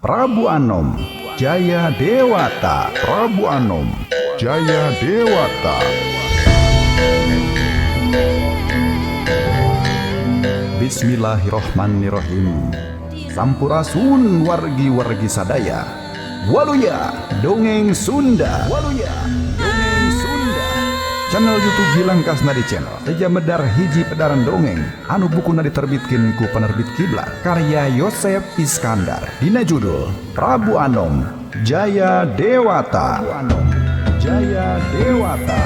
Prabu Anom Jaya Dewata. Prabu Anom Jaya Dewata. Bismillahirrohmanirrohim. Sampurasun wargi-wargi sadaya. Waluya Dongeng Sunda. Waluya Dongeng Sunda. Channel YouTube Gilang Kasnadi Channel Teja medar hiji pedaran dongeng anu bukuna diterbitkeun ku penerbit Kiblat karya Yosep Iskandar dina judul Prabu Anom Jaya Dewata. Prabu Anom Jaya Dewata.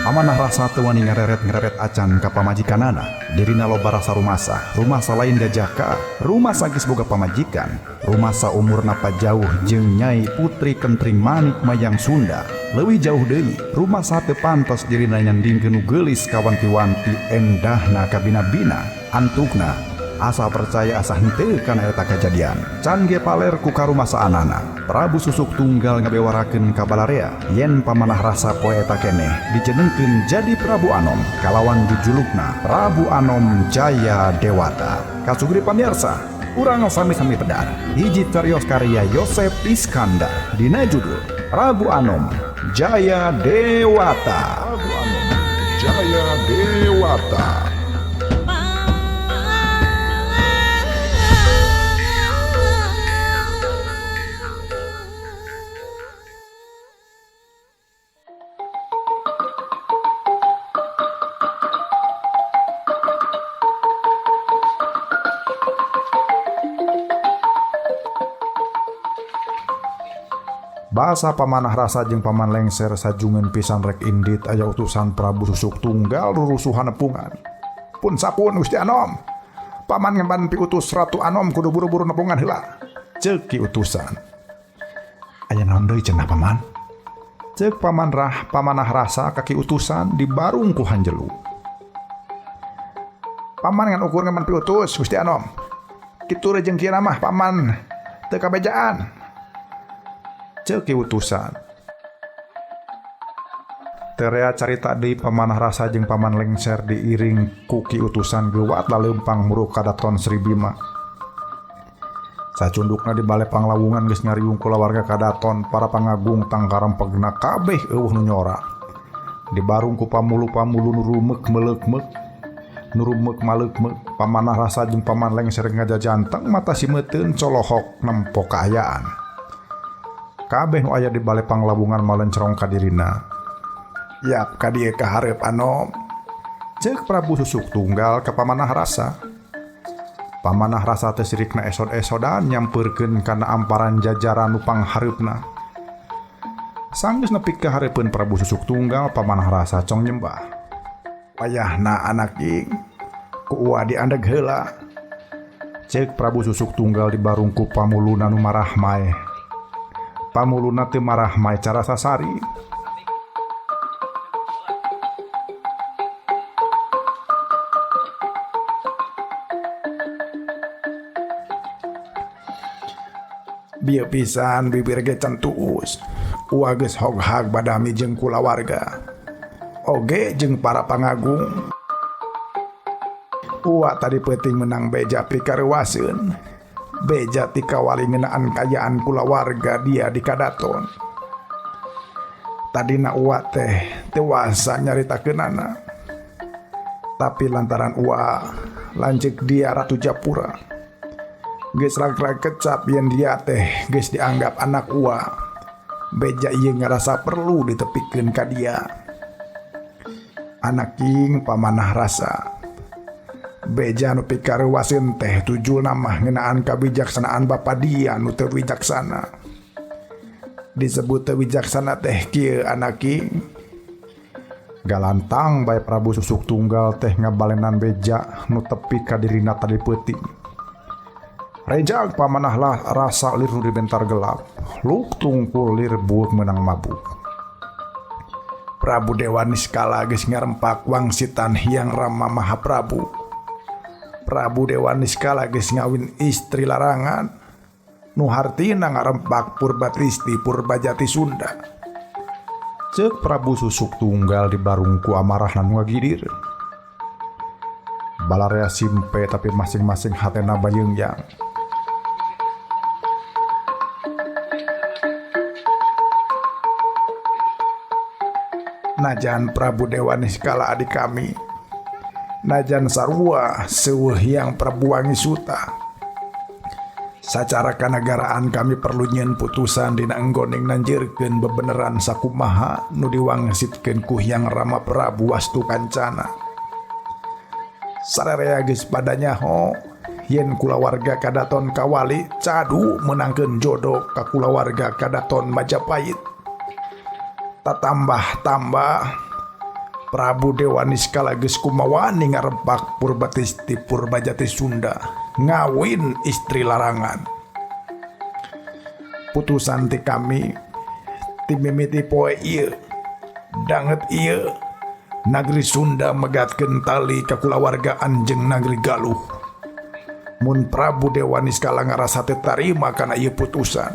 Pamanah Rasa teu wani ngareret-ngareret acan ka pamajikanana. Dirina loba rasa rumasa, rumasa lain jajaka, rumasa geus boga pamajikan, rumasa umurna pajauh jeung Nyai Putri Kentring Manik Mayang Sunda. Leuwih jauh deui, rumasa teu pantos dirina nyandingkeun nu geulis kawanti-wanti endahna kabina-bina. Antukna asa percaya asa henteu kana eta kajadian. Can ge paler ku karumasaanana. Prabu Susuk Tunggal ngabewarakeun ka balarea yen Pamanah Rasa poe eta keneh dijenengkeun jadi Prabu Anom kalawan jujulukna Prabu Anom Jaya Dewata. Kasugri pamirsa, urang sami-sami pedar. Hiji carios karya Yosep Iskandar dina judul Prabu Anom Jaya Dewata. Prabu Anom Jaya Dewata. Basa Pamanah Rasa jeung Paman Lengser sajungeun pisan rek indit aya utusan Prabu Susuk Tunggal rurusuhan nepungan. Pun sapun Gusti Anom. Paman ngemban piutus Ratu Anom kudu buru-buru nepungan heula. Ceuk ki utusan. Aya naon deui cenah Paman? Ceuk Paman Rah Pamanah Rasa ka ki utusan dibarung ku hanjelu. Paman ngan ukur ngemban piutus Gusti Anom. Kitu jeung kieu mah Paman teu kabejaan. Ceuk ki utusan. Terea carita deui Pamanah Rasa jeung Paman Lengser diiring ku ki utusan geuwat laleumpang muruk ka Daton Sri Bima. Sacundukna di bale panglawungan geus ngariung kulawarga kadaton para pangagung tangkarempegna kabeh eueuh nu nyora. Dibarung ku pamulu-pamulu nu rumek meleukmeuk, nu rumek maleukmeuk. Pamanah Rasa jeung Paman Lengser ngajajanteng mata simeuteun colohok nempo kaayaan. Kabeh nu aya di bale panglawungan malencrong ka dirina. Yap ka dieu ka hareup Anom. Ceuk Prabu Susuk Tunggal ka Pamanah Rasa. Pamanah Rasa teh sirikna esod-esodan nyampeurkeun kana amparan jajaran nu panghareupna. Sanggeus nepi ka hareupeun Prabu Susuk Tunggal, Pamanah Rasa cong nyembah. Wayahna anak ing ku uwa diandeg heula. Ceuk Prabu Susuk Tunggal dibarung ku pamuluna nu marah mae. Pamuluna teu marah mae cara sasari. Bieu pisan bibir ge can tuus. Uwa geus hoghag badami jeung kulawarga. Oge jeung para pangagung. Uwa tadi peuting menang beja pikareuwaseun. Beja ti kawali ngeunaan kayaan kulawarga dia di kadaton. Tadina uwa teh teu wasa nyaritakeunana. Tapi lantaran uwa lanceuk dia Ratu Japura. Geus rag-rag kecap yen dia teh geus dianggap anak uwa. Beja ieu ngarasa perlu ditepikeun ka dia. Anak king Pamanah Rasa. Beja nu pikareuwaseun teh tujulna mah ngeunaan kabijaksanaan bapa dia nu teu wijaksana. Disebut teu wijaksana teh kieu anak king. Galantang bae Prabu Susuk Tunggal teh ngabalenan beja nu tepi ka dirina tadi peuting. Rejag Pamanah lah Rasa lir nu dibentar gelap. Luk tungkul lir buuk meunang mabuk. Prabu Dewa Niskala geus ngarempak wangsitan Hyang Rama Mahaprabu. Prabu Dewa Niskala geus ngawin istri larangan nu hartina ngarempak Purbatristi Purbajati Sunda. Ceuk Prabu Susuk Tunggal dibarung ku amarahna nu ngagidir. Balarea simpe tapi masing-masing hatena bayeungyang. Najan Prabu Dewa Niskala adik kami, najan sarua seueuh Hyang Prabu Wangi Suta. Sacara kanagaraan kami perlu nyieun putusan dina enggoning nanjirkeun bebeneran sakumaha nu diwangsitkeun ku Hyang Rama Prabu Wastu Kancana. Sararea geus pada nyaho yen kulawarga kadaton Kawali cadu meunangkeun jodoh ka kulawarga kadaton Majapahit. Tatambah-tambah Prabu Dewa Niskala geus kumawani ngarempak Purbatisti Purbajati Sunda ngawin istri larangan. Putusan ti kami ti mimiti poe ieu danget ieu nagri Sunda megatkeun tali ka kulawargaan jeung nagri Galuh. Mun Prabu Dewa Niskala ngarasa teu tarima kana ieu putusan,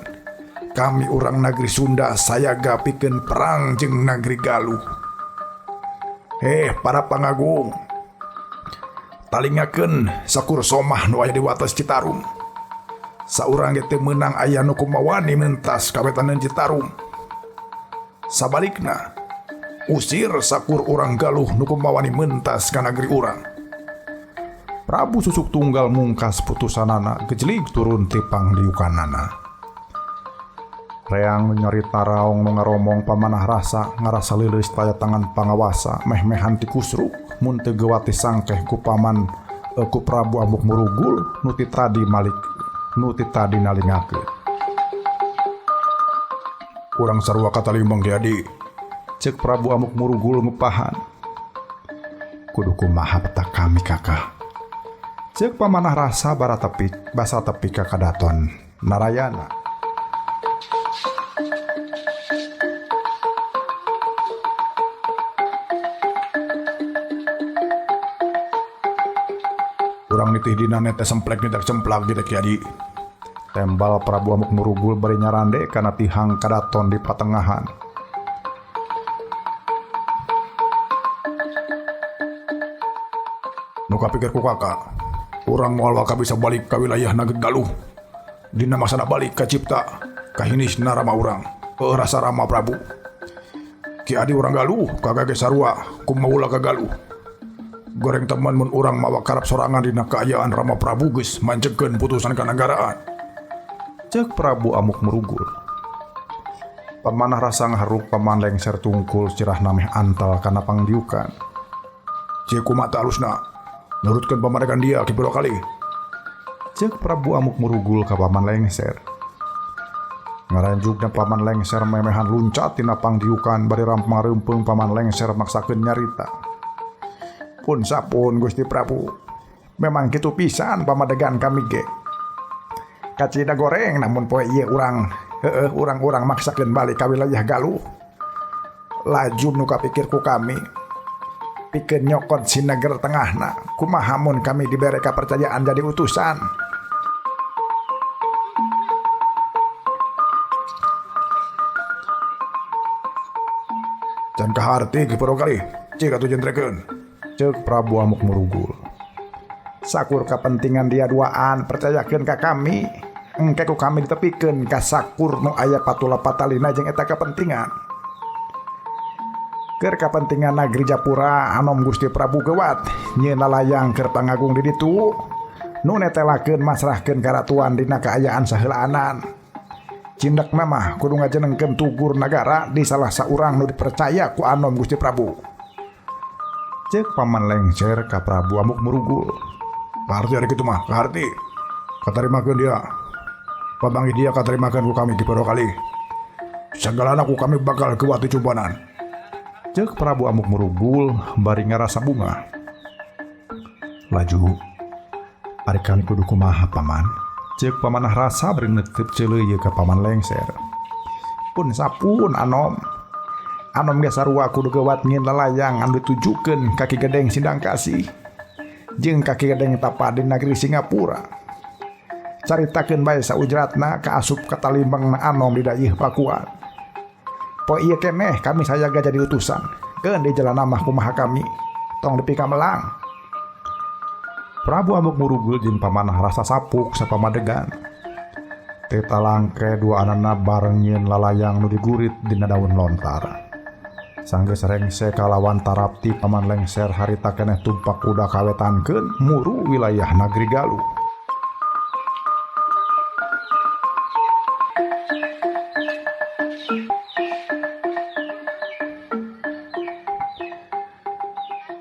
kami urang nagri Sunda sayaga pikeun perang jeung nagri Galuh. Heh para pangagung, talingakeun sakur somah nu aya di wates Citarum. Saurang ge teu meunang aya nu kumawani mentas kawetaneun Citarum. Sabalikna, usir sakur urang Galuh nu kumawani mentas ka nagri urang. Prabu Susuk Tunggal mungkas putusanana gejlig turun ti pangdiukanana. Reang nyarita raong nu ngaromong pamanah rasa ngarasa leuleus taya tangan pangawasa meh-mehan ti kusruk mun teu gewati sangkeh ku paman ku Prabu Amuk Murugul nu ti tadi malik nu ti tadi nalingakeun. Urang sarua katalimbang ge adi, ceuk Prabu Amuk Murugul ngupahan. Kudu kumaha peta kami kakak, ceuk pamanah rasa bara tepi basa tepi ka kadaton Narayana. Urang nitih dina nete semplek niteh cemplak gitu Ki Adi. Tembal Prabu Amuk Murugul bari nyarande kana tihang kadaton di patengahan. Nu kapikir ku kakak, urang moal waka bisa balik ka wilayah Nagri Galuh. Dina masana balik ka cipta kahinisna rama urang, heueuh rasa rama Prabu. Ki Adi urang Galuh, kakak ge sarua kumaula ka Galuh. Goreng teman mun urang mawa karep sorangan dina kaayaan Rama Prabu geus manjegkeun putusan kanagaraan. Ceuk Prabu Amuk Murugul. Pamanah rasa ngaharuk paman lengser tungkul cirahna meh antal kana pangdiukan. Ceuk kumaha teh alusna nurutkeun pamadegan dia ki piro kali. Ceuk Prabu Amuk Murugul ka paman lengser. Ngaranjugna paman lengser memehan luncat tina pangdiukan bari rampang reumpeung paman lengser maksakeun nyarita. Pun sapun Gusti Prabu, memang kitu pisan pamadegan kami ge. Kacida goreng namun poe ieu urang heueuh urang-urang maksakeun balik ka wilayah Galuh. Laju nu kapikir ku kami pikeun nyokot sinager tengahna, kumaha mun kami dibere kapercayaan jadi utusan. Can kaharti ki piro kali, cik atuh jentrekeun. Ceuk Prabu Amuk Murugul. Sakur kepentingan dia duaan percayakeun ka kami, engke ku kami ditepikeun ka sakur nu aya patula patalina jeung eta kepentingan. Keur kepentingan nagri Japura anom Gusti Prabu geuwat nyieun lalayang keur pangagung di ditu nu netelakeun masrahkeun karatuan dina kaayaan saheulaanan. Cindekna mah kudu ngajenengkeun tugur nagara di salah saurang nu dipercaya ku anom Gusti Prabu. Ceuk paman lengser ka Prabu Amuk Murugul. Kaharti ari kitu mah, kaharti. Katarimakeun dia. Pamanggih dia katarimakeun ku kami ki piro kali. Sagalana ku kami bakal kewati cumpanan. Ceuk Prabu Amuk Murugul bari ngarasa bunga. Laju ari kami kudu kumaha paman? Ceuk pamanah rasa bari netep ceuleuh ka paman lengser. Pun sapun anom. Anom ge sarua kudu geuwat ngin lalayang anu ditujukeun ka Ki Gedeng Sindang Kasih jeung ka Ki Gedeng Tapa di nagri Singapura. Caritakeun bae saujratna ka asup katalimbangna anom di dayeuh Pakuan. Poe ieu keneh kami sayaga jadi utusan. Keun di jalan mah kumaha kami, tong nepi ka melang. Prabu Amuk Murugul jeung pamanah rasa sapuk sapamadegan. Teta langke dua anana bareng nyieun lalayang nu digurit dina daun lontar. Sanggeus rengse kalawan tarapti Paman Lengser harita keneh tumpak kuda kawetankeun muru wilayah Nagri Galuh.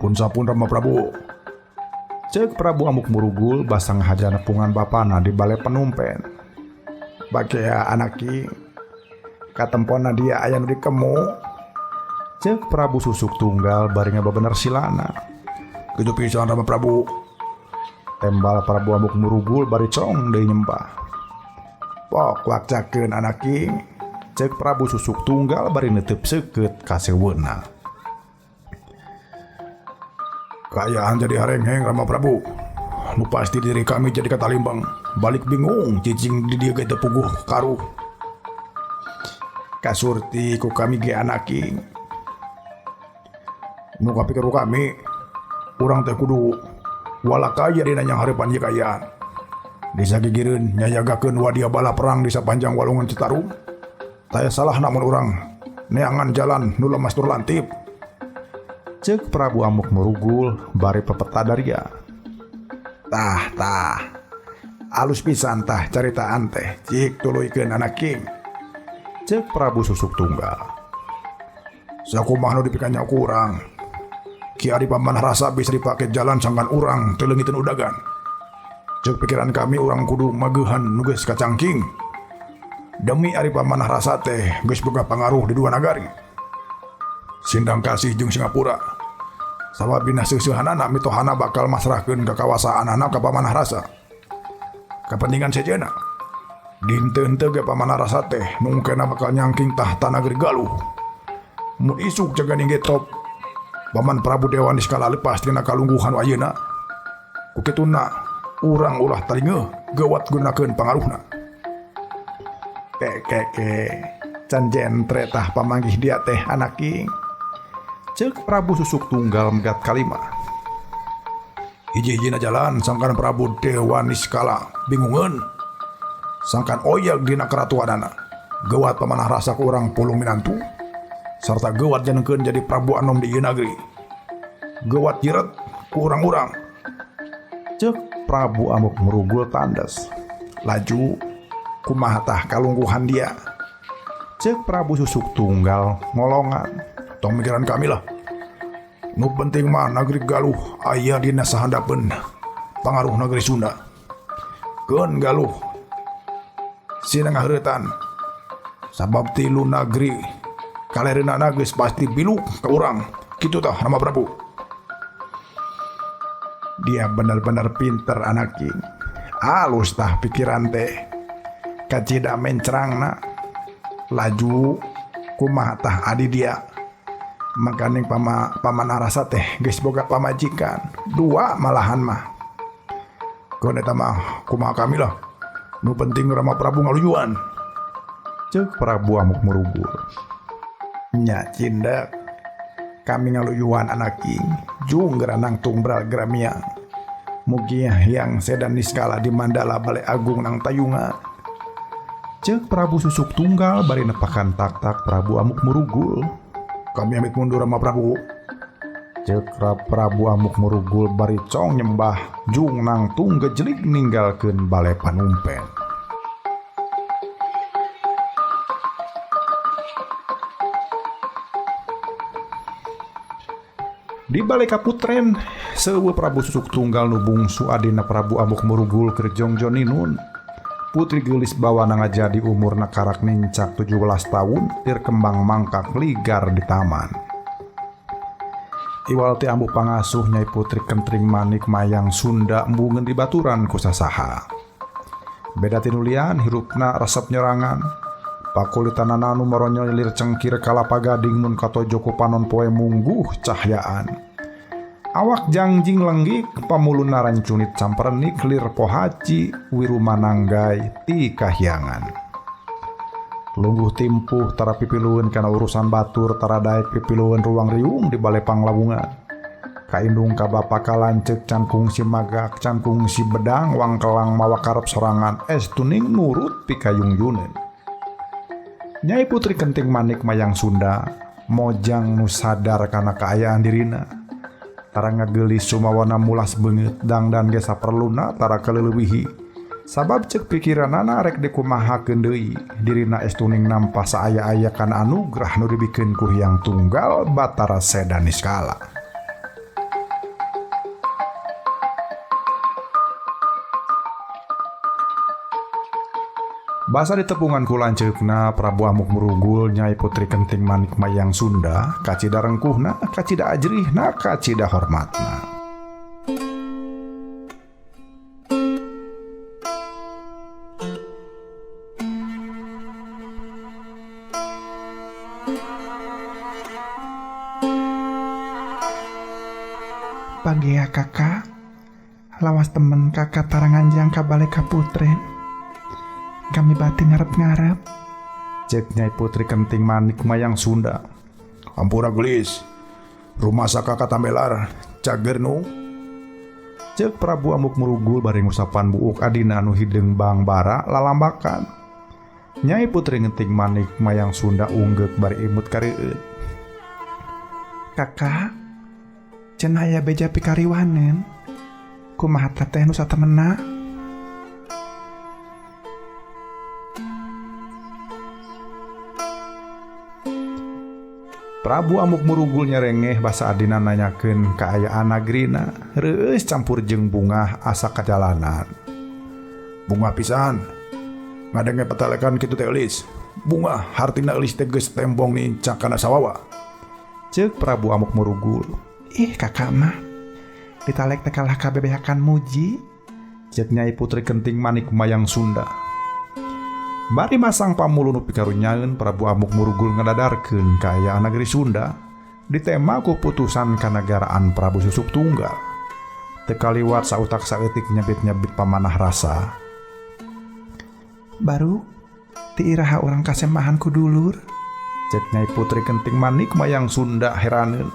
Pun sapun Rama Prabu. Ceuk Prabu Amuk Murugul basa ngahaja nepungan bapana di bale penumpen. Bakea anaki katempona dia aya nu dikemu. Ceuk Prabu Susuk Tunggal bari ngababener silana. Kitu pisan Rama Prabu. Tembal Prabu Amuk Murugul bari cong deui nyembah. Pok wakcakeun anaki. Ceuk Prabu Susuk Tunggal bari neuteub seukeut ka seuweuna. Kaayaan jadi harengheng Rama Prabu. Nu pasti diri kami jadi katalimbang. Balik bingung cicing di dieu ge teu puguh karuh. Kasurti ku kami ge anaki. Nu kapikir ku kami urang teh kudu walakaya dina nyanghareupan ieu kaayaan. Desa gigireun nyayagakeun wadia bala perang di sapanjang walungan Citarum. Taya salah namun urang neangan jalan nu lemas tur lantip. Ceuk Prabu Amuk Murugul bari pepeta daria. Tah tah. Alus pisan tah caritaan teh cik tuluykeun anak king. Ceuk Prabu Susuk Tunggal. Sakumaha nu dipikanya ku urang. Ki Adi Pamanah Rasa bisa dipake jalan sangkan urang teu leungiteun udagan. Ceuk pikiran kami urang kudu mageuhan nu geus kacangking. Demi Ari Pamanah Rasa teh geus boga pangaruh di dua nagari. Sindang Kasih jeung Singapura. Sababina seuseuhanana mitohana bakal masrahkeun kakawasaanana ka Pamanah Rasa. Kapentingan sejenna. Dinten teu ge Pamanah Rasa teh mungkinna bakal nyangking tahta nagri Galuh. Mun isuk jaganing ge top Paman Prabu Dewa Niskala lepas tina kalungguhan ayeuna. Ku kituna urang ulah talingeuh geuwat gunakeun pangaruhna. Ke ke ke can jentre tah pamanggih dia teh anaki. Ceuk Prabu Susuk Tunggal megat kalima. Hiji-hijina jalan sangkan Prabu Dewa Niskala bingungeun. Sangkan oyag dina keratuanana. Geuwat Pamanah Rasa ku urang pulung minantu. Sarta geuwat janengkeun jadi Prabu Anom di ieu nagri. Geuwat jiret ku urang-urang. Ceuk Prabu Amuk Murugul tandas. Laju kumaha tah kalungguhan dia. Ceuk Prabu Susuk Tunggal ngolongan. Tong mikiran kami lah. Nu penting mah nagri Galuh aya dina sahandapeun pangaruh nagri Sunda. Keun Galuh sina ngahreutan. Sabab tilu nagri kalereunana geus pasti biluk ka urang. Kitu tah Rama Prabu. Dia benar-benar pinter anaki. Alus tah pikiran teh. Kacida mencrangna. Laju kumaha tah adi dia. Makaning Pamanah Rasa teh geus boga pamajikan dua malahan mah. Keun eta mah kumaha kami lah. Nu penting Rama Prabu ngaluyuan. Ceuk Prabu Amuk Murugul. Nya cindak kami ngaluyuan anaki jung geranang tungbral gramia. Mugi yang sedan niskala di Mandala Balai Agung nang Tayungan. Ceuk Prabu Susuk Tunggal bari nepakan tak-tak Prabu Amuk Murugul. Kami amit mundur Rama Prabu. Ceuk Prabu Amuk Murugul bari cong nyembah jung nangtung gejelig ninggalkeun bale panumpen. Di bale kaputren seueuh Prabu Susuk Tunggal nu bungsu adina Prabu Amuk Murugul keur jongjon ninun. Putri geulis bawana ngajadi umurna karak nincak 17 tahun tir kembang mangkak ligar di taman. Iwal ti ambu pangasuh Nyai Putri Kentring Manik Mayang Sunda embungeun di baturan ku sasaha. Beda tinulian hirupna resep nyerangan. Pakulitanana nu moronyol lir cengkir kalapa gading mun katojo ku panon poe mungguh cahyaan. Awak jangjing lenggik pamuluna rancunit camperenik lir pohaci wirumananggai ti kahyangan. Lungguh timpuh tara pipilueun kana urusan batur tara daek pipilueun ruang riung di bale panglawungan. Kaindung ka bapa kalanceuk can kungsi magak can kungsi bedang wangkelang mawa karep sorangan estuning nurut pikayung yuneun. Nyai Putri Kenting Manik Mayang Sunda Mojang nu sadar kana kaayaan dirina. Tara ngageulis sumawana mulas beungeut dangdan ge saperluna tara kaleulewihi. Sabab ceuk pikiranana rek dikumahakeun deui, dirina estuning nampa saaya-aya kana anugrah nu dibikeun ku Hyang Tunggal Batara Seda Niskala. Basa ditepungan ku lanceukna Prabu Amuk Murugul Nyai Putri Kenting Manik Mayang Sunda kacida rengkuhna, kacida ajrihna, kacida hormatna. Pagea kakak, lawas temen kakak taranganjang ka bale kaputren. Kami batin ngarep-ngarep. Cek Nyai Putri Kenting Manik Mayang Sunda. Ampura gelis, rumah saka katambelar, cager nu. Cek Prabu Amuk Murugul bari ngusapan buuk adina anu hideung bangbara lalambakan. Nyai Putri Kenting Manik Mayang Sunda unggeuk bari imut kareueut. Kakak, cenah aya beja pikariwaneun. Kumaha teh nu satemena? Prabu Amuk Murugul nyerengeh basa adina nanyakeun kaayaan nagrina, reueus campur jeung bungah asa kajalanan. Bungah pisan. Ngadenge petalekan kitu teh eulis. Bungah hartina eulis teh geus tembong nincak kana sawawa. Ceuk Prabu Amuk Murugul. Ih kakak mah ditalek teh kalah kabebehakan muji. Ceuk Nyai Putri Kenting Manik Mayang Sunda. Bari masang pamulu nu pikarunyaeun Prabu Amuk Murugul ngadadarkeun kaayaan negeri Sunda ditema ku putusan kanagaraan Prabu Susuk Tunggal. Teu kaliwat sautak saeutik nyebit-nyebit pamanah rasa. Baru ti iraha urang kasemahan ku dulur. Cek Nyai Putri Kenting Manik Mayang Sunda heraneun.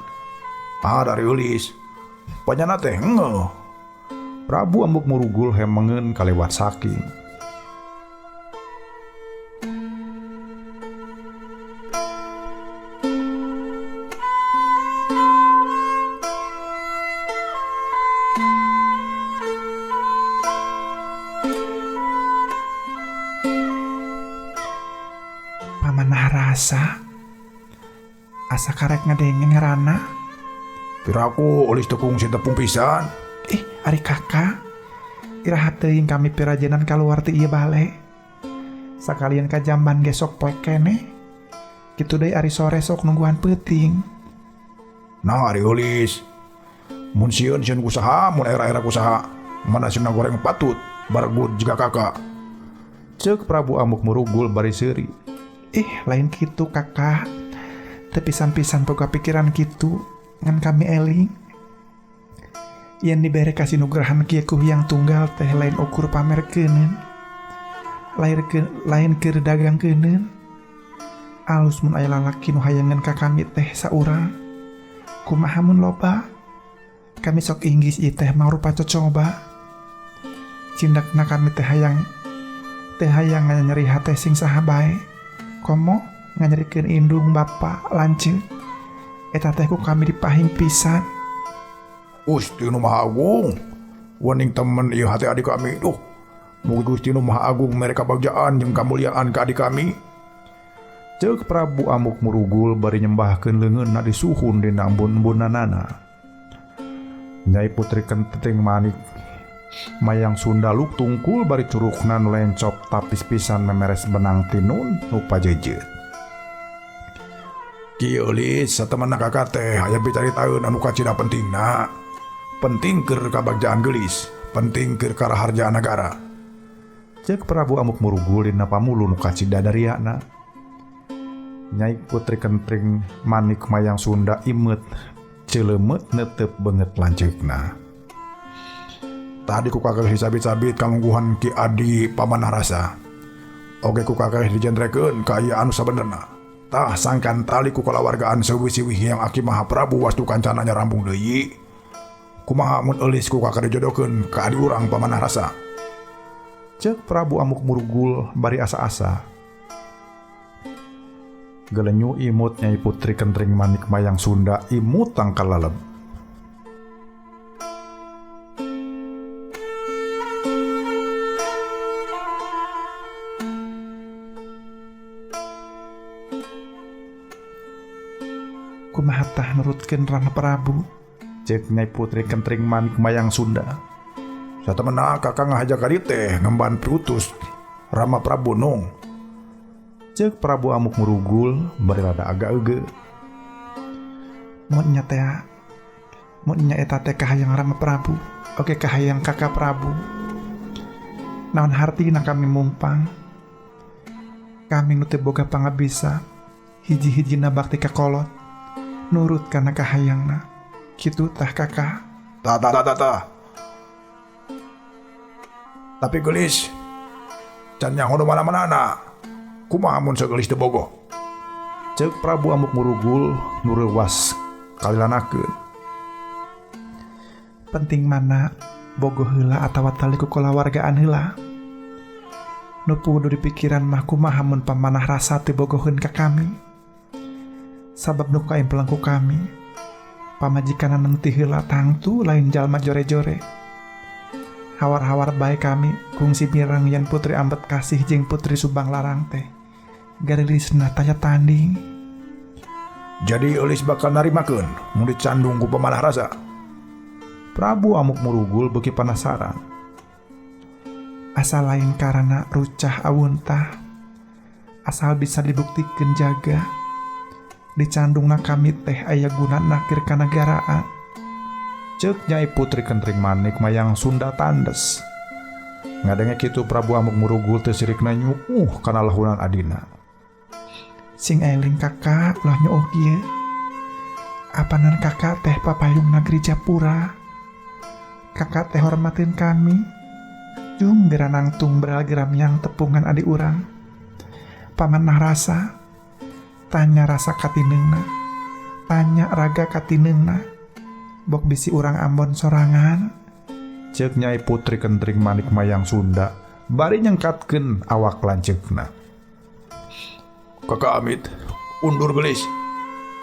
Ah dari eulis. Panyana teh ngeuh. Prabu Amuk Murugul hemengeun kaliwat saking. Pamanah rasa asa karek ngadenge ngarana. Piraku eulis tepung si tepung pisan. Ih ari kakak, iraha teuing kami pirajenan kaluar ti ieu bale. Sakalian ka jamban ge sok poek keneh. Kitu deui ari sore sok nungguan peuting. Nah ari eulis. Mun sieun sieun ku saha, mun era-era ku saha. Mana sieun goreng patut, bargut jiga kakak. Ceuk Prabu Amuk Murugul bari seuri. Ih lain kitu kakak. Teu pisan-pisan boga pikiran kitu ngan kami eling. Yen dibere kasinugrahan kieu ku Hyang Tunggal teh lain ukur pamerkeuneun. Lain keur dagangkeuneun. Alus mun aya lalaki nu hayangeun ka kami teh saurang. Kumaha mun loba? Kami sok inggis ieu teh mangrupa cocoba. Cindakna kami teh hayang nganyeri hate sing saha bae. Komo nganyerikeun indung bapa lanceuk. Eta teh ku kami dipahing pisan. Gusti nu Maha Agung, wening temen ieu hate adik kami. Duh, mugi Gusti nu Maha Agung mere kabagjaan jeung kamuliaan ka adik kami. Ceuk Prabu Amuk Murugul bari nyembahkeun leungeunna disuhun dina embun-embunnanana. Nyai Putri Kenting Manik Mayang Sunda luk tungkul bari curugna nu lencop tapis pisan memeres benang tinun nu pajejeut. Kieu eulis satemanna kakak teh aya bicaritaeun anu kacida pentingna. Penting keur kabagjaan geulis, penting keur karaharjaan nagara. Ceuk Prabu Amuk Murugul dina pamulu nu kacida dariana. Nyai Putri Kenting Manik Mayang Sunda imeut ceuleumeup neuteup beungeut lanceukna. Tadi ku kakek disabit-sabit kalungguhan Ki Adi Pamanah Rasa. Oge ku kakek dijentrekeun kaayaan sabenerna. Tah sangkan tali ku kalawargaan seuwih-siwih Hyang Aki Maha Prabu wastu kancananya rambung deui. Kumaha mun eulis ku kakek dijodohkeun ka adi urang Pamanah Rasa. Ceuk Prabu Amuk Murugul bari asa-asa. Gelenyu imut Nyai Putri Kentring Manik Mayang Sunda imut tangkal laleb. Kumaha tah nurutkeun Rama Prabu? Cek Nyai Putri Kentring Manik Mayang Sunda. Satemena kakak ngahaja ka dieu teh ngemban piutus Rama Prabu nung. Cek Prabu Amuk Murugul bari rada agak euge. Mun nya teh, mun nya eta teh kahayang Rama Prabu, oge kahayang Kakak Prabu. Naon hartina kami mumpang? Kami nu teu boga pangabisa, hiji-hijina bakti ka kolot, nurut kana kahayangna. Kitu tah kakak. Tah tah tah tah. Tapi geulis, can nyaho nu mana-manana. Kumaha mun sagelis teu bogoh? Ceuk Prabu Amuk Murugul nu reuwas kalilanakeun. Penting mana bogoh heula atawa tali ku kulawargaan heula? Nu kudu dipikiran mah kumaha mun pamanah rasa teu bogoheun ka kami? Sabab nu kaemplang ku kami, pamajikanna nu ti heula tangtu lain jalma jore-jore. Hawar-hawar bae kami kungsi mireng yen Putri Ambet Kasih jeung Putri Subang Larang teh garilisna taya tanding. Jadi eulis bakal narimakeun mun dicandung ku pamanah rasa. Prabu Amuk Murugul beuki panasaran. Asal lain karana rucah awuntah, asal bisa dibuktikeun jaga dicandungna kami teh aya gunana keur kanagaraan. Ceuk Nyai Putri Kentring Manik Mayang Sunda tandes. Ngadenge kitu Prabu Amuk Murugul teu sirikna nyuuh kana lahunan adina. Sing eling kakak ulah nyuuh kieu. Apanan kakak teh papayung nagri Japura. Kakak teh hormatin kami. Jung geranangtung beral geram yang tepungan adi urang. Pamanah rasa, tanya rasa katineungna, tanya raga katineungna. Bok bisi urang Ambon sorangan. Ceuk Nyai Putri Kentring Manik Mayang Sunda bari nyengkatkeun awak lanceukna. Kakak amit, undur gelis.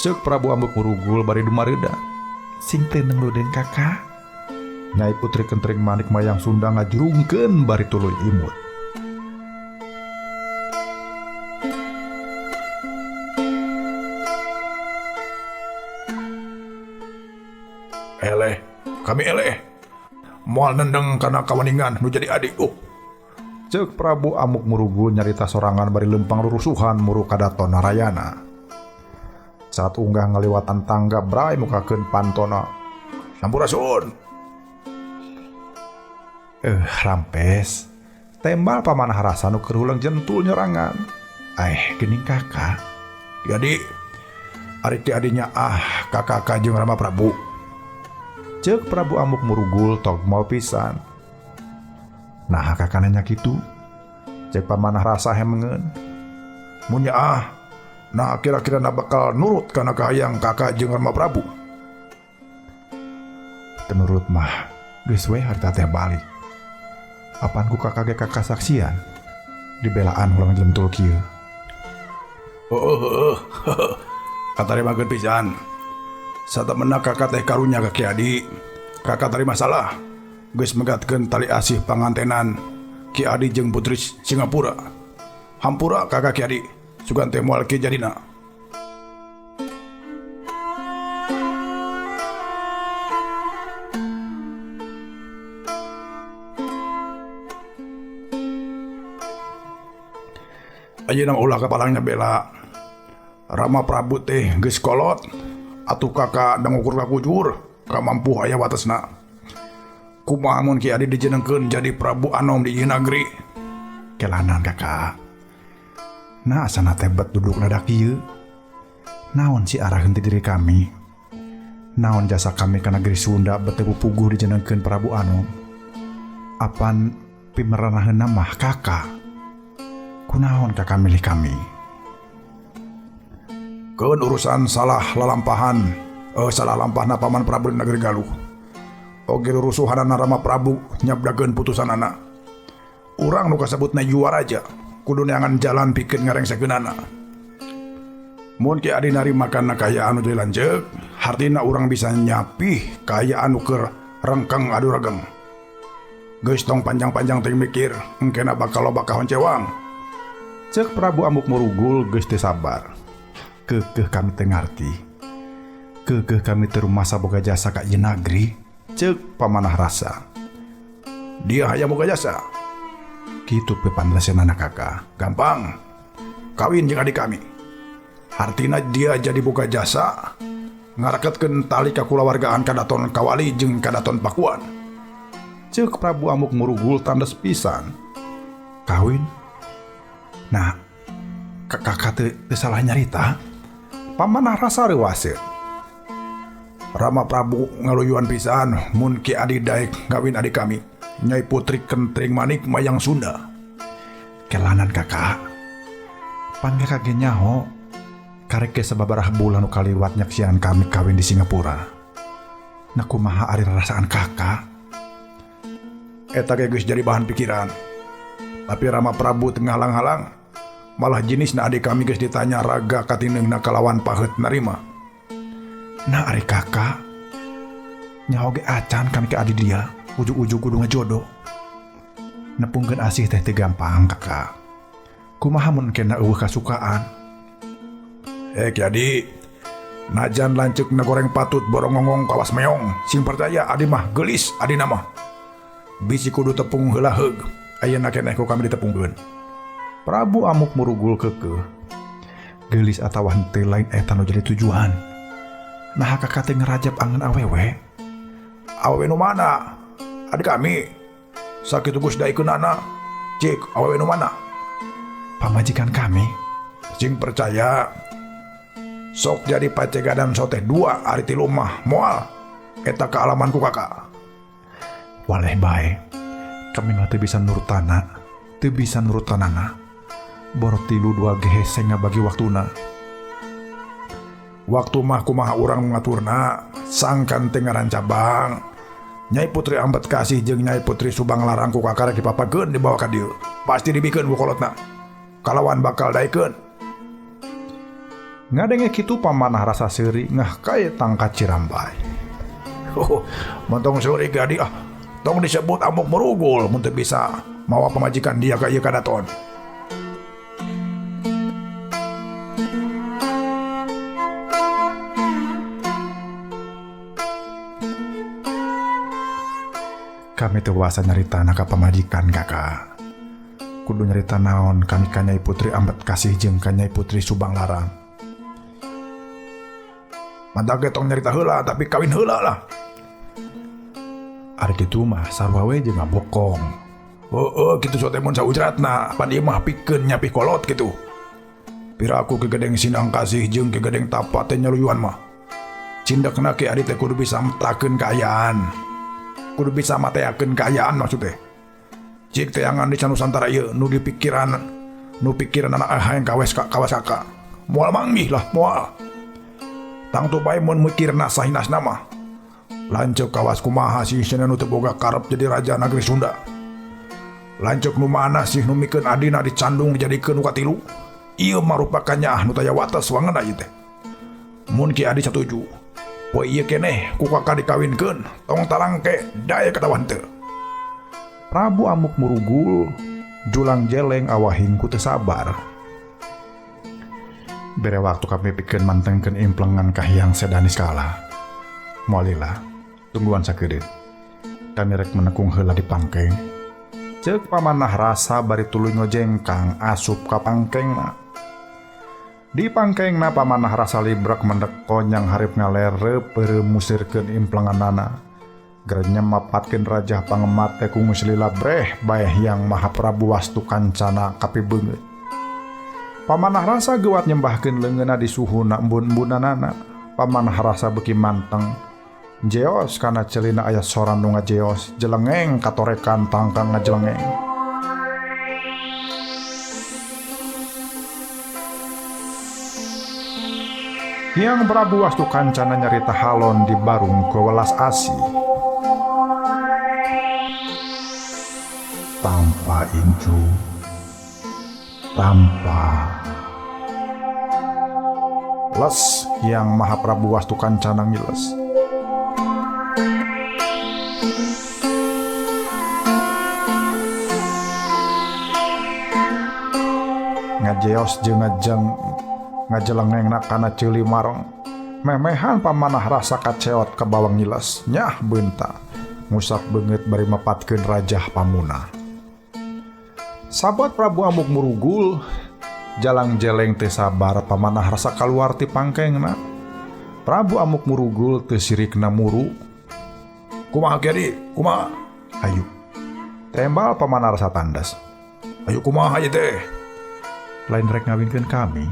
Ceuk Prabu Amuk Murugul bari dumareuda. Sing teu nengludeun kakak. Nyai Putri Kentring Manik Mayang Sunda ngajurungkeun bari tuluy imut. Eleh, kami eleh. Moal nendeng kana kawaningan nu jadi adik. Oh. Ceuk Prabu Amuk Murugul nyarita sorangan bari lempang rurusuhan muru kadaton Narayana. Saat unggah ngaliwatan tangga brai mukakeun pantona. Sampurasun. Rampes. Tembal pamanah rasa nu keur huleng jentul nyorangan. Geuning kakak. Jadi ari ti adinya ah kakak jeung Rama Prabu. Ceuk Prabu Amuk Murugul tog mau pisan. Nah kakak nanya kitu. Ceuk pamanah rasa hemengeun. Mun ah, nah kira-kira na bakal nurut kana kahayang kakak jeung Rama Prabu. Teu nurut mah geus we harita teh balik. Apan ku kakak ge kakasaksian dibelaan ulang jentul kieu. Oh, katarimakeun pisan. Satemena kakak teh karunya ka Ki Adi. Kakak tarima salah. Geus megatkeun tali asih pangantenan Ki Adi jeung Putri Singapura. Hampura kakak Ki Adi, sugan teh moal kieu jadina. Ayeuna ulah kapalangnya bela. Rama Prabu teh geus kolot. Atuh kakak dangukur ka kujur, kamampuh aya watesna. Kumaha mun Ki Adi dijenengkeun jadi Prabu Anom di ieu nagri? Kelanan kakak. Nah asana teh bet duduk nada kieu. Naon si araheun ti diri kami? Naon jasa kami ka negeri Sunda bet teu puguh dijenengkeun Prabu Anom? Apan pimeranaheunna mah kakak? Kunaon kakak milih kami? Keun urusan salah lalampahan, salah lampahna paman Prabu di negeri Galuh. Oge rusuhanana Rama Prabu nyabdakeun putusanana. Urang nu kasebutna juara aja, kudu neangan jalan pikeun ngarengsekeunana. Mun Ki Adi narima kana kaayaan nu jadi lanceuk, hartina urang bisa nyapih kaayaan nu keur rengkeng adu regeng. Geus tong panjang-panjang teuing mikir, engkena bakal loba kahoncewang. Ceuk Prabu Amuk Murugul geus teu sabar. Keukeuh kami teu ngarti. Keukeuh kami teu rumasa boga jasa ka ieu nagri. Ceuk Pamanah Rasa. Dia hayang boga jasa. Kitu pe panlesenana kakak. Gampang. Kawin jeung adik kami. Hartina dia jadi boga jasa ngaraketkeun tali kakulawargaan kadaton Kawali jeung kadaton Pakuan. Ceuk Prabu Amuk Murugul tandes pisan. Kawin? Nah, kakak teu salah nyarita. Pamanah Rasa reuwaseun. Rama Prabu ngaluyuan pisan mun Ki Adi daek ngawin adik kami, Nyai Putri Kentring Manik Mayang Sunda. Kelanan kakak. Pan kakak ge nyaho. Karek ge sababaraha bulan nu kaliwat nyaksian kami kawin di Singapura. Nah kumaha ari rarasaan kakak? Eta ge geus jadi bahan pikiran. Tapi Rama Prabu teu ngahalang-halang. Malah jenisna adik kami geus ditanya raga katineungna kalawan paheut narima. Nah ari kakak, nyaho ge acan kami ke adi dia, ujug-ujug kudu ngajodoh. Nepungkeun asih teh teu gampang kakak. Kumaha mun kena eueuh kasukaan? Ki Adi, najan lanceukna goreng patut borong ngongong kawas meong, sing percaya adi mah geulis adina mah. Bisi kudu tepung heula heug, ayeuna keneh ku kami ditepungkeun. Prabu Amuk Murugul keukeuh. Geulis atawa henteu lain eta nu jadi tujuan. Nah kakak teh ngerajab angan awewe. Awewe nu mana? Adik kami. Sakitu geus daekeunana. Cik, awewe nu mana? Pamajikan kami. Sing percaya. Sok jadi pacegadan soteh dua ari tilu mah moal. Eta kaalamanku kakak. Waleh bae. Kami mah teu bisa nurutana, teu bisa nurutanana. Boro tilu dua ge hese ngabagi waktuna. Waktu mah kumaha urang ngaturna, sangkan teu ngaran cabang. Nyai Putri Ambet Kasih jeung Nyai Putri Subang Larang ku kakak rek dipapakeun dibawa ka dieu. Pasti dibikeun ku kolotna. Kalawan bakal daekeun. Ngadenge kitu Pamanah Rasa seuri ngah kae tangka cirambay. Oh, montong seuri ge adi ah. Tong disebut Amuk Murugul mun teu bisa mawa pamajikan dia ka ieu kadaton. Kami teu wasa nyaritana ka pamajikan kakak. Kudu nyarita naon kami ka Nyai Putri Ambet Kasih jeung ka Nyai Putri Subang Larang. Mantak ge tong nyarita heula tapi kawin heula lah. Ari kitu mah sarua we jeung ngabokong. Heueuh kitu sote mun saujratna, pan ieu mah pikeun nyapih kolot kitu. Piraku Ki Gedeng Sindang Kasih jeung Ki Gedeng Tapa teh nyaluyuan mah. Cindekna Ki Adi teh kudu bisa metakeun kaayaan. Kudu bisa mateakeun kaayaan maksud teh. Cik teangan di Nusantara ieu nu dipikiran nu pikiran anak hayang kawas kawas kakak. Moal manggih lah moal. Tangtu bae mun mikirna sahinasna mah. Lanceuk kawas kumaha sih cenah nu teu boga karep jadi raja nagri Sunda. Lanceuk nu mana sih nu mikeun adina dicandung dijadikeun nu katilu. Ieu marupakan nyaah nu taya wates wangeuna ieu teh. Mun Ki Adi satuju, poe ieu keneh ku kakak dikawinkeun, tong tarangke daek atawa henteu. Prabu Amuk Murugul julang jeleng awahing ku teu sabar. Bere waktu kami pikeun mantengkeun implengan kahiyang sedani skala. Moal lila, tungguan sakedeut. Kami rek menekung heula di pangkeng. Ceuk Pamanah Rasa bari tuluy ngojengkang asup ka pangkengna. Di pangkengna Pamanah Rasa librek mendek konyang harip ngalereup beureum musirkeun implenganana. Grenyem mapatkeun rajah pangemat teh ku geus lila breh bae Hyang Maha Prabu Wastu Kancana kapibeungeut. Pamanah Rasa geuwat nyembahkeun leungeunna di suhuna embun-embunanana. Pamanah Rasa beuki manteng. Jeos kana celina aya soran nu ngajeos, jelengeng katorekan tangkang ngajelengeng. Hyang Prabu Wastu Kancana nyarita halon di barung kewelas asih. Tanpa incu, tanpa Les Hyang Mahaprabu Wastu Kancana ngiles. Ngajeos jeung ngajeng ngajelengengna kana ceuli mareng. Memehan pamanah rasa kaceot ka bawang ngiles nyah beunta. Ngusak beungeut bari mapatkeun rajah pamuna. Sabot Prabu Amuk Murugul jalang jeleng teu sabar pamanah rasa kaluar ti pangkengna. Prabu Amuk Murugul teu sirikna muru. Kumaha Kiai? Kumaha? Ayu. Tembal pamanah rasa tandas. Ayu kumaha ieu teh? Lain rek ngawinkeun kami.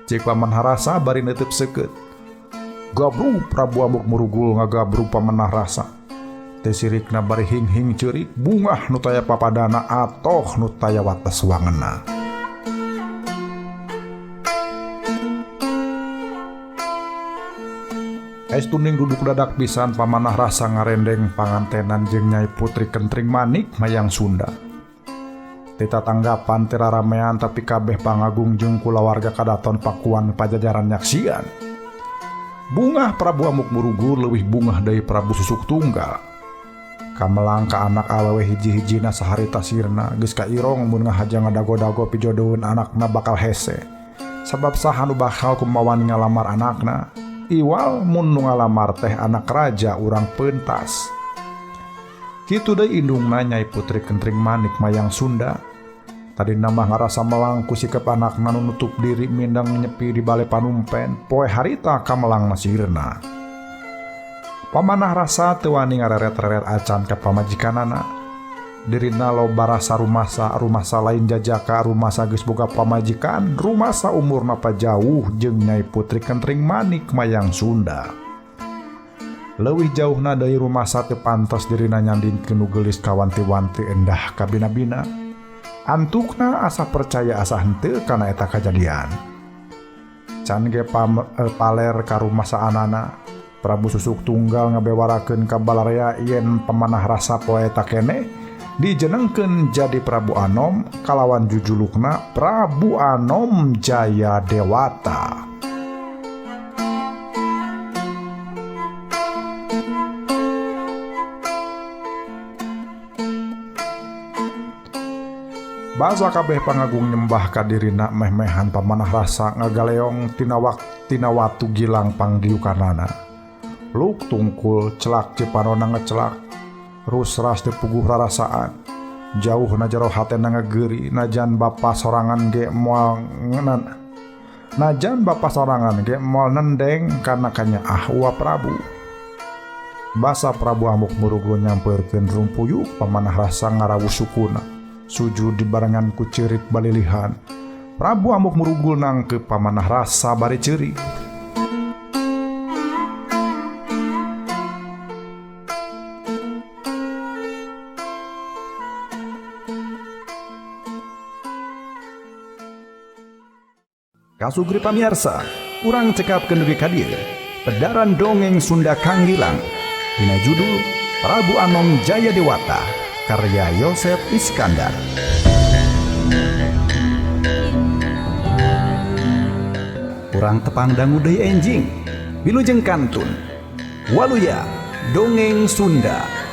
Ceuk pamanah rasa bari neuteub seukeut. Gabru Prabu Amuk Murugul ngagabru pamanah rasa. Teu sirikna bari hing-hing ceurik bungah nu taya papadana atoh nu taya wates wangena. Estuning duduk dadak pisan pamanah rasa ngarendeng pangantenan jeung Nyai Putri Kentring Manik mayang Sunda. Tita tanggapan teu raramean tapi kabeh pangagung jeung kulawarga kadaton Pakuan Pajajaran nyaksian. Bungah Prabu Amuk Murugul leuwih bungah deui Prabu Susuk Tunggal. Kamelang ka anak awewe hiji-hijina saharita sirna geus kairong mun ngahaja ngadago-dago pijodoheun anakna bakal hese. Sabab saha nu bakal kumawan ngalamar anakna? Iwal mun nu ngalamar teh anak raja urang pentas. Kitu deui indungna Nyai Putri Kentring Manik mayang Sunda. Tadina mah ngarasa melang ku sikep anakna nu nutup diri mindeng nyepi di bale panumpen poe harita kamelang sirna. Pamanah rasa teu wani ngareret-reret acan ka pamajikanana. Dirina loba rasa rumasa, rumasa lain jajaka, rumasa geus boga pamajikan, rumasa umurna pajauh jeung Nyai Putri Kentring Manik mayang Sunda. Leuwih jauhna deui rumasa teu pantes dirina nyandingkeun nu geulis kawanti-wanti endah kabina-bina. Antukna asa percaya asa henteu kana eta kajadian. Can ge paler ka rumasa anana. Prabu Susuk Tunggal ngabewarakeun ka balarea yen pamanah rasa poe eta keneh dijenengkeun jadi Prabu Anom kalawan jujulukna Prabu Anom Jaya Dewata. Basa kabeh pangagung nyembah ka dirina meh-mehan pamanah rasa ngagaleong tina watu gilang pangdiukanana. Luk tungkul celak cipanona ngecelak rusras teu puguh rarasaan. Jauh na jero hatena ngageuri najan bapa sorangan ge moal ngenan. Najan bapa sorangan ge moal nendeng kana kanyaah Wa Prabu. Basa Prabu Amuk Murugul nyampeurkeun rumpuyuk pamanah rasa ngarawu sukuna. Sujud dibarengan ku ceurik balilihan. Prabu Amuk Murugul nangkep pamanah rasa bari ceurik. Kasugri pamiarsa, urang cekapkeun dugi ka dieu. Pedaran dongeng Sunda Kang Gilang dina judul Prabu Anom Jaya Dewata karya Yosef Iskandar. Urang tepang dangu deui enjing, wilujeng kantun. Waluya, dongeng Sunda.